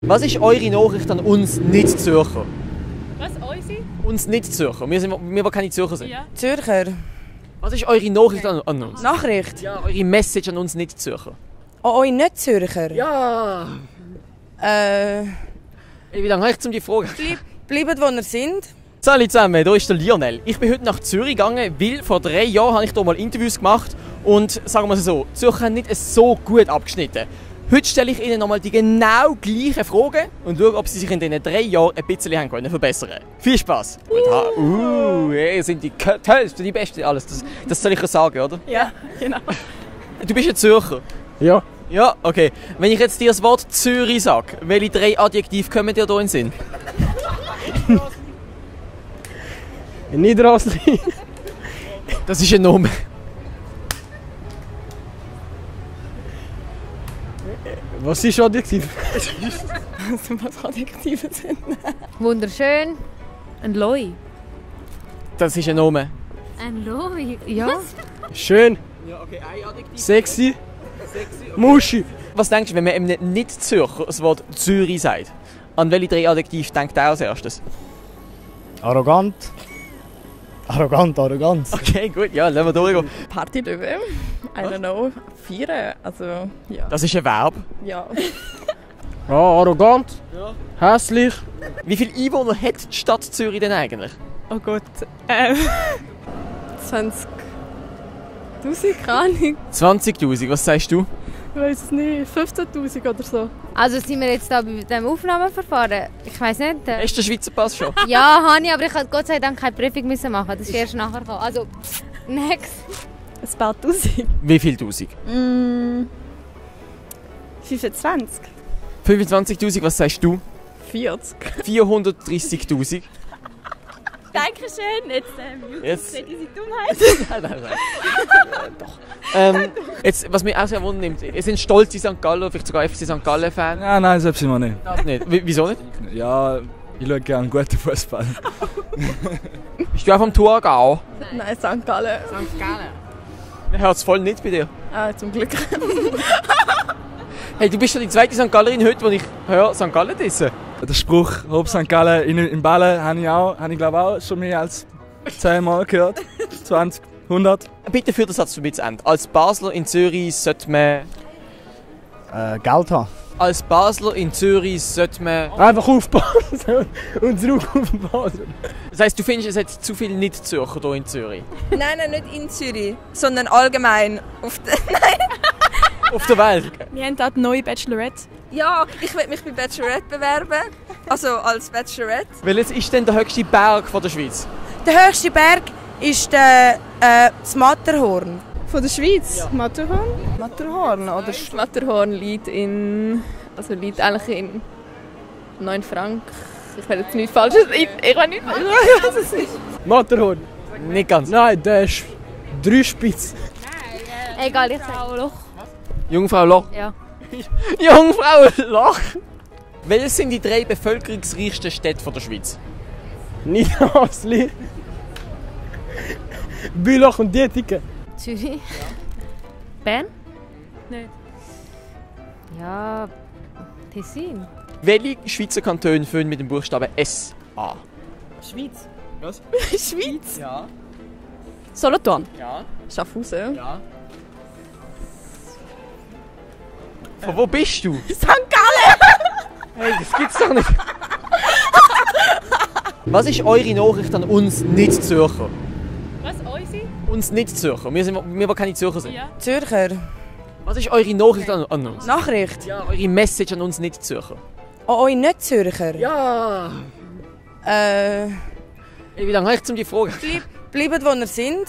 Was ist eure Nachricht an uns Nicht-Zürcher? Was, unsere? Uns Nicht-Zürcher. Wir, die keine Zürcher sind. Ja. Zürcher. Was ist eure Nachricht an uns? Nachricht. Ja, eure Message an uns Nicht-Zürcher. An euch nicht Zürcher? Ja! Wie lange habe ich die Frage? Bleibt, wo ihr sind. Salut zusammen, hier ist der Lionel. Ich bin heute nach Zürich gegangen, weil vor 3 Jahren habe ich hier mal Interviews gemacht und sagen wir es so, Zürcher haben nicht so gut abgeschnitten. Heute stelle ich Ihnen nochmal die genau gleichen Fragen und schaue, ob Sie sich in diesen 3 Jahren ein bisschen haben können verbessern. Viel Spaß! Hey, sind die tollsten, die besten, alles. Das soll ich ja sagen, oder? Ja, genau. Du bist ein Zürcher? Ja. Ja, okay. Wenn ich jetzt dir das Wort Zürich sage, welche 3 Adjektive kommen dir hier in den Sinn? Niederrasli. Das ist ein Name. Was ist Adjektiv? Was Adjektive sind. Wunderschön. Ein Loi. Das ist ein Name. Ein Loi. Ja. Schön. Ja, okay, ein Adjektiv. Sexy. Muschi. Was denkst du, wenn man einem Nicht-Zürcher das Wort Zürich sagt? An welche 3 Adjektive denkt er als erstes? Arrogant. Arroganz. Okay, gut, ja, lassen wir durchgehen. Partylöwe. I don't know. Feiern. Also, ja. Das ist ein Verb. Ja. Ja, arrogant. Ja. Hässlich. Wie viele Einwohner hat die Stadt Zürich denn eigentlich? Oh Gott. 20.000, keine Ahnung. 20'000, was sagst du? Ich weiß es nicht. 15.000 oder so. Also sind wir jetzt da bei dem Aufnahmeverfahren? Ich weiss nicht. Hast du den Schweizer Pass schon? Ja, habe ich, aber ich musste Gott sei Dank keine Prüfung machen. Das ist erst nachher gekommen. Also, next. Ein paar Tausend. Wie viel Tausend? 25. 25'000, was sagst du? 40. 430'000. Dankeschön. Jetzt Jetzt. diese Dummheit. Nein. Doch. Jetzt, was mich auch sehr wundert, ihr sind stolze St. Gallen, vielleicht sogar FC St. Gallen-Fan. Ja, nein, selbst immer nicht. Das nicht. Wieso nicht? Ja, ich schaue gerne guten Fußball. Bist du auch vom Thurgau? Nein, St. Gallen. Man hört es voll nicht bei dir. Ah, zum Glück. Hey, du bist schon die zweite St. Gallerin heute, die ich höre, St. Gallen dissen. Der Spruch «Hopp St. Gallen» in Bällen habe ich glaube auch schon mehr als 10 Mal gehört. 20, 100. Bitte führ den Satz für mich zu Ende. Als Basler in Zürich sollte man... Geld haben. Als Basler in Zürich sollte man... Einfach aufpassen und zurück auf den Boden. Das heisst, du findest, es hat zu viele Nicht-Zürcher hier in Zürich? Nein, nicht in Zürich, sondern allgemein. Auf Auf der Welt? Wir haben dort neue Bachelorette. ja, ich will mich bei Bachelorette bewerben. Also als Bachelorette. Welches ist denn der höchste Berg von der Schweiz? Der höchste Berg ist das Matterhorn. Von der Schweiz? Ja. Matterhorn? Matterhorn, oder? Matterhorn liegt eigentlich in 9 Franken. Ich will jetzt nichts Falsches. Ich weiß nicht, was es ist. Matterhorn. Nicht ganz. Nein, der ist 3 Spitz. Egal, ich sage Loch. Jungfrau Loch. Ja. Jungfrau Loch! Welches sind die 3 bevölkerungsreichsten Städte der Schweiz? Niederrasli. Bülach und Dietike. Zürich. Ja. Bern? Nicht. Ja, Tessin. Welche Schweizer Kantone fangen mit dem Buchstaben S an? Schweiz. Was? Schweiz? Ja. Solothurn. Ja. Schaffhausen. Ja. Von wo bist du? St. Gallen! Hey, das gibt's doch nicht. Was ist eure Nachricht an uns Nicht-Zürcher? Was, unsere? Uns Nicht-Zürcher. Wir, die keine Zürcher sind. Ja. Zürcher. Was ist eure Nachricht an uns? Nachricht. Ja, eure Message an uns Nicht-Zürcher. An euch nicht Zürcher. Ja. Äh, Wie lange habe ich die Frage? bleibt, wo ihr sind.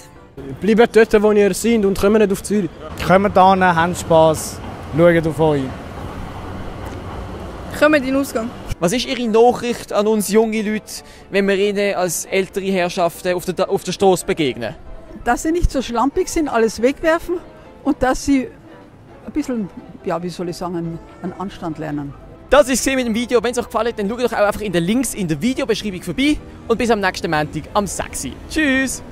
Bleibt dort, wo ihr seid und kommt nicht auf Zürich. Kommt hierhin, habt Spass, schaut auf euch. Kommen in den Ausgang. Was ist Ihre Nachricht an uns junge Leute, wenn wir ihnen als ältere Herrschaften auf der Straße begegnen? Dass sie nicht so schlampig sind, alles wegwerfen und dass sie ein bisschen, ja, wie soll ich sagen, einen Anstand lernen. Das war es mit dem Video. Wenn es euch gefallen hat, dann schaut doch auch einfach in den Links in der Videobeschreibung vorbei und bis am nächsten Montag am 6. Tschüss!